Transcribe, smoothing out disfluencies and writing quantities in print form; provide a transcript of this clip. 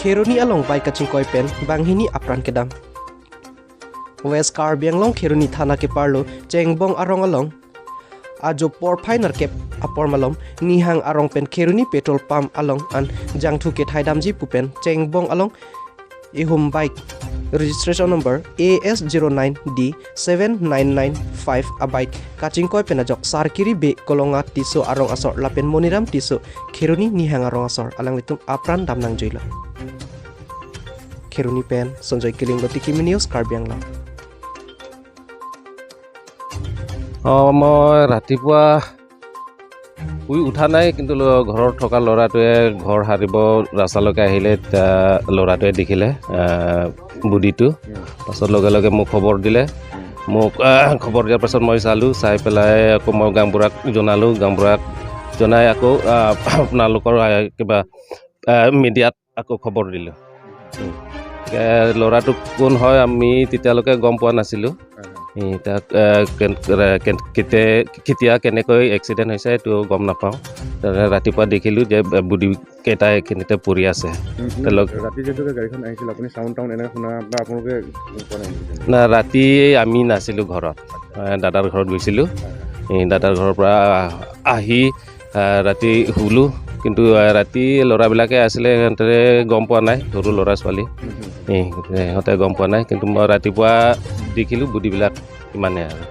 Kheroni along bike kachingkoi pen banghini apran kedam. West Karbi Anglong Kheroni thana ke parlo chengbong arong along ajo por final kep apor malom nihang arong pen Kheroni petrol pump along an jangthu ke thaidamji pupen chengbong along ihum bike registration number AS09D7995 a bike kachingkoi penajok sarkiri be kolonga tiso arong asor lapen moniram tiso Kheroni nihang arong asor alang litum apran damnang joila. Kheroni pen Sanjay Kiling Tikimi News Karbi Anglong. মই ৰাতিপুৱা শুই উঠা নাই, কিন্তু ঘৰত থকা ল'ৰাটোৱে ঘৰ সাৰিব ৰাস্তালৈকে আহিলে, ল'ৰাটোৱে দেখিলে বুডিটো। পাছত লগে লগে মোক খবৰ দিলে। মোক খবৰ দিয়াৰ পাছত মই চালোঁ, চাই পেলাই আকৌ মই গাঁওবুঢ়াক জনালোঁ। গাঁওবুঢ়াক জনাই আকৌ আপোনালোকৰ কিবা মিডিয়াত আকৌ খবৰ দিলোঁ। ল'ৰাটো কোন হয় আমি তেতিয়ালৈকে গম পোৱা নাছিলোঁ। তাক কেতিয়া কেনেকৈ এক্সিডেণ্ট হৈছে এইটো গম নাপাওঁ। ৰাতিপুৱা দেখিলোঁ যে বুডি কেইটা এইখিনিতে পৰি আছে। না, ৰাতি আমি নাছিলোঁ ঘৰত, দাদাৰ ঘৰত গৈছিলোঁ। দাদাৰ ঘৰৰ পৰা আহি ৰাতি শুলোঁ, কিন্তু ৰাতি ল'ৰাবিলাকে আছিলে, সিহঁতে গম পোৱা নাই, সৰু ল'ৰা ছোৱালী সিহঁতে গম পোৱা নাই। কিন্তু মই ৰাতিপুৱা দেখিলোঁ বুডিবিলাক, ইমানেই আৰু।